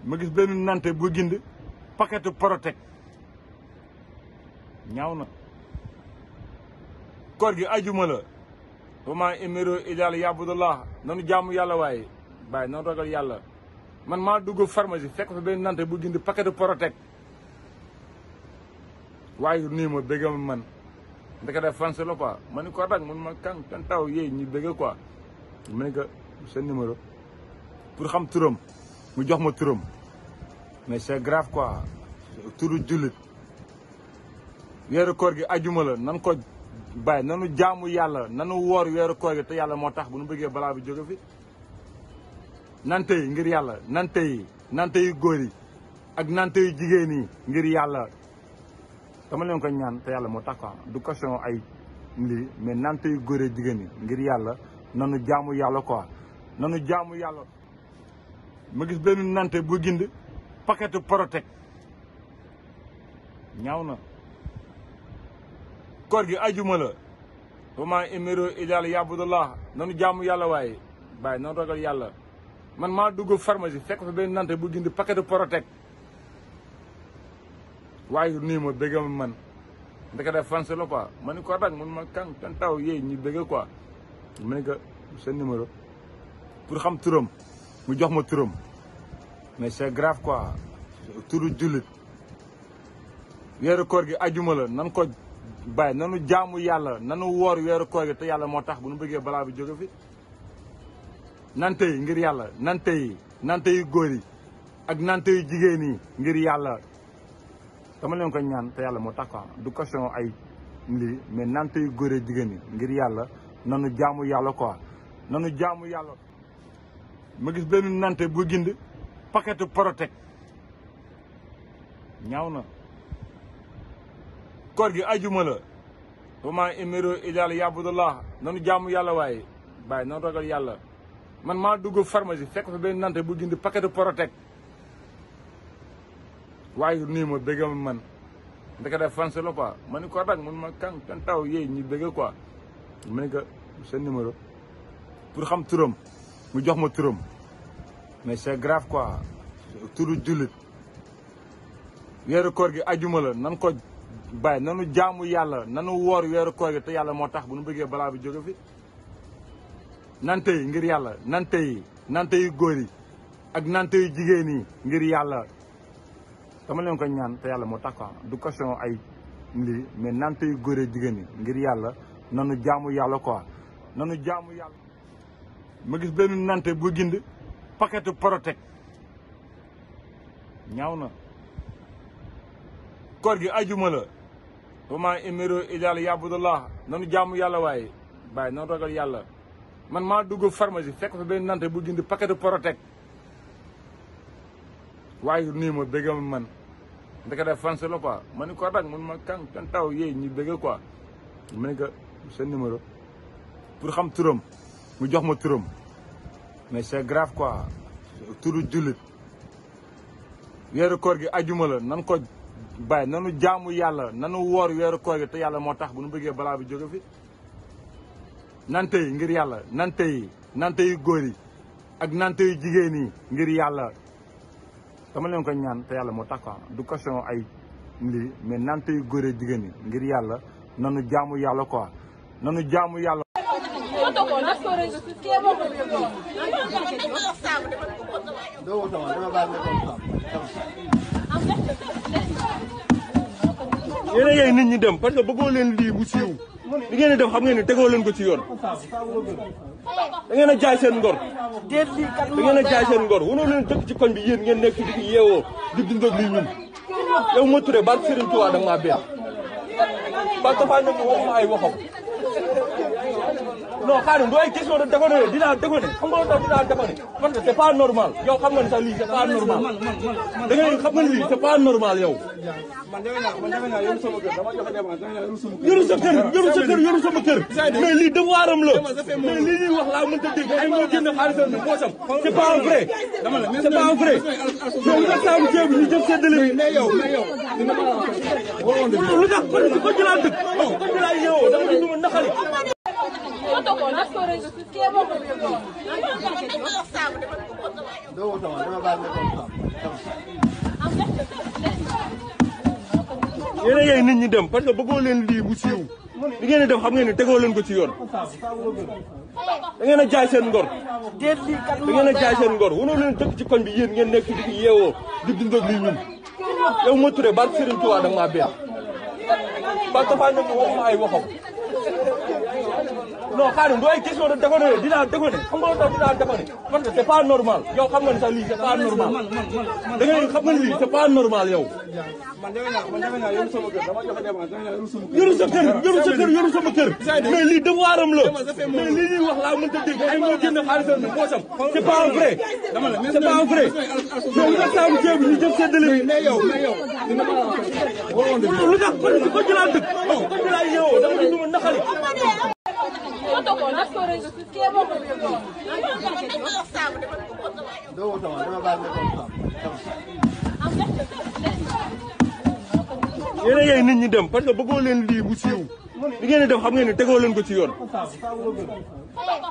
ma gis benn nante bu gind paquet Protek ñaaw na koor gi ajuma la wama éméro idal yabudullah nanu jaamu yàlla waaye bàyyi nanu ragal yàlla man maa dugg pharmacie fekk fa benn nante bu gind paquet Protek waaye nii ma bëgg ma man ndeka def français la quoi ma ni ko rak mun ma kan taw yéey ñu bëgg quoi ma ne ko seen numéro pour xam turam mu jox ma turam mais c'est grave quoi turu jullit weeru koor gi ajuma la nan ko bàyyi nanu jaamu yàlla nanu woor weeru koor gi te yàlla moo tax bu nu bëggee balaa bi jóge fi nante yi ngir yàlla nante yu góor yi ak nante yu jigéen yi ngir yàlla dama leen ko ñaan te yàlla moo tax quoi du question ay lii mais nante yu góor yi jigéen yi ngir yàlla nanu jaamu yàlla quoi nanu jaamu yàlla ma gis benn nante bu gind paquet Protek ñaaw na koor gi ajuma la wama éméro idal yabudullah nanu jaamu yàlla waaye bàyyi nanu ragal yàlla man maa dugg pharmacie fekk fa benn nante bu gind paquet Protek waaye nii ma bëgg ma man ndeka def français la quoi ma ni ko rak mun ma kan taw yéey ñu bëgg quoi ma ne ko seen numéro pour xam turam mu jox ma turam mais c'est grave quoi turu jullit weeru koor gi ajuma la nan ko bàyyi nanu jaamu yàlla nanu woor weeru koor gi te yàlla moo tax bu nu bëggee balaa bi jóge fi nante yi ngir yàlla nante yu góor yi ak nante yu jigéen yi ngir yàlla dama leen ko ñaan te yàlla moo tax quoi du question ay lii mais nante yu góor yi jigéen yi ngir yàlla nanu jaamu yàlla quoi nanu jaamu yàlla ma gis benn nante bu gind paquet Protek ñaaw na koor gi ajuma la wama éméro idal yabudullah nanu jaamu yàlla waaye bàyyi nanu ragal yàlla man maa dugg pharmacie fekk fa benn nante bu gind paquet Protek waaye nii ma bëgg ma man ndeka def français la quoi ma ni ko rak mun ma kan taw yéey ñu bëgg quoi ma ne ko seen numéro pour xam turam mu jox ma turam mais c'est grave quoi turu jullit weeru koor gi ajuma la nan ko bàyyi nanu jaamu yàlla nanu woor weeru koor gi te yàlla moo tax bu nu bëggee balaa bi jóge fi nante yi ngir yàlla nante yu góor yi ak nante yu jigéen yi ngir yàlla dama leen ko ñaan te yàlla moo tax quoi du question ay lii mais nante yu góor yi jigéen yi ngir yàlla nanu jaamu yàlla quoi nanu jaamu yàlla ma gis benn nante bu gind paquet Protek ñaaw na koor gi ajuma la wama éméro idal yabudullah nanu jaamu yàlla waaye bàyyi nanu ragal yàlla man maa dugg pharmacie fekk fa benn nante bu gind paquet Protek waaye nii ma bëgg ma man ndeka def français la quoi ma ni ko rak mun ma kan taw yéey ñu bëgg quoi ma ne ko seen numéro pour xam turam mu jox ma turam mais c'est grave quoi turu jullit weeru koor gi ajuma la nan ko bàyyi nanu jaamu yàlla nanu woor weeru koor gi te yàlla moo tax bu nu bëggee balaa bi jóge fi nante yi ngir yàlla nante yu góor yi ak nante yu jigéen yi ngir yàlla dama leen ko ñaan te yàlla moo tax quoi du question ay lii mais nante yu góor yi jigéen yi ngir yàlla nanu jaamu yàlla quoi nanu jaamu yàlla yéen a yey nit ñi dem parce que bëggoo leen lii bu siiw li ngeen di def xam ngeen ne tegoo leen ko ci yoon da ngeen a jaay seen ngor da ngeen a jaay seen ngor wanoo leen dëkk ci koñ bi yéen ngeen nekk fi di yeewoo di dund ak lii ñun yow ma turé barke Serigne Touba da nga maa beex parce que faa nekk waxuma ay waxam non xaaral du ay question de déconner dinaa déconner xam nga tax dinaa déconner parce que c'est pas normal yow xam nga ne sax lii c'est pas normal da ngay xam nga lii c'est pas normal yow yoru sa kër yoru sama kër mais lii devoiram la mais lii ñuy wax laa mënta dégg ay moo génne xaalisam bi moo sam c'est pas vrai c'est pas vrai yow nga saamu ceeb ñu jëf seddale bi mais yow lu tax parce que ko jëlaa dëkk ko jëlaa yeewoo da nga duma naxali Otoko, nasıl öğrenci? Türkiye'ye bakın. yéen a yey nit ñi dem parce que bëggoo leen lii mu siiw li ngeen di def xam ngeen ne tegoo leen ko ci yoon da ngeen a jaay seen ngor da ngeen a jaay seen ngor wunoo leen dëkk ci koñ bi yéen ngeen nekk fi di yeewoo di dund ak lii ñun yow ma turé barke Serigne Touba da nga maa beex parce que faa ñëw waxuma ay waxam non xaaral du ay question de déconner dinaa déconner xam nga tax dinaa déconner parce que c'est pas normal yow xam nga ne sax lii c'est pas normal da ngay xam nga lii c'est pas normal yow. yoru sa kër yoru sama kër mais lii devoiram la mais lii ñuy wax laa mënta dégg ay moo génne xaalisam ne moo sam c'est pas vrai c'est pas vrai yow nga saabu ceeb ñu jëf seddale bi mais yow lu tax parce que ko jëlaa dëkk ko jëlaa yeewoo da nga duma naxali yéen a yey nit ñi dem parce que bëggoo leen lii mu siiw li ngeen di def xam ngeen ne tegoo leen ko ci yoon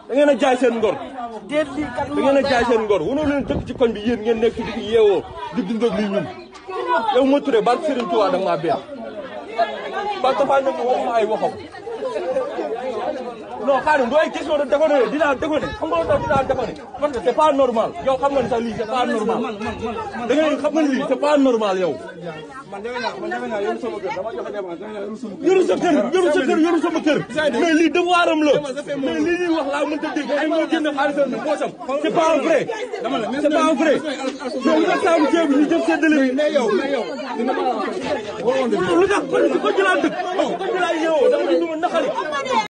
da ngeen a jaay seen ngor da ngeen a jaay seen ngor wunoo leen dëkk ci koñ bi yéen ngeen nekk fi di yeewoo di dund ak lii ñun yow ma turé barke Serigne Touba da nga maa beex parce que faa ñëw waxuma ay waxam non xaaral du ay question de déconner dinaa déconner xam nga tax dinaa déconner parce que c'est pas normal yow xam nga ne sax lii c'est pas normal da ngay xam nga lii c'est pas normal yow. yoru sa kër yoru sama kër mais lii devoiram la mais lii ñuy wax laa mënta dégg ay moo génne xaalisam ne moo sam c'est pas vrai c'est pas vrai yow nga saabu ceeb ñu jëf seddale bi mais yow lu tax parce que ko jëlaa dëkk ko jëlaa yeewoo da nga duma naxali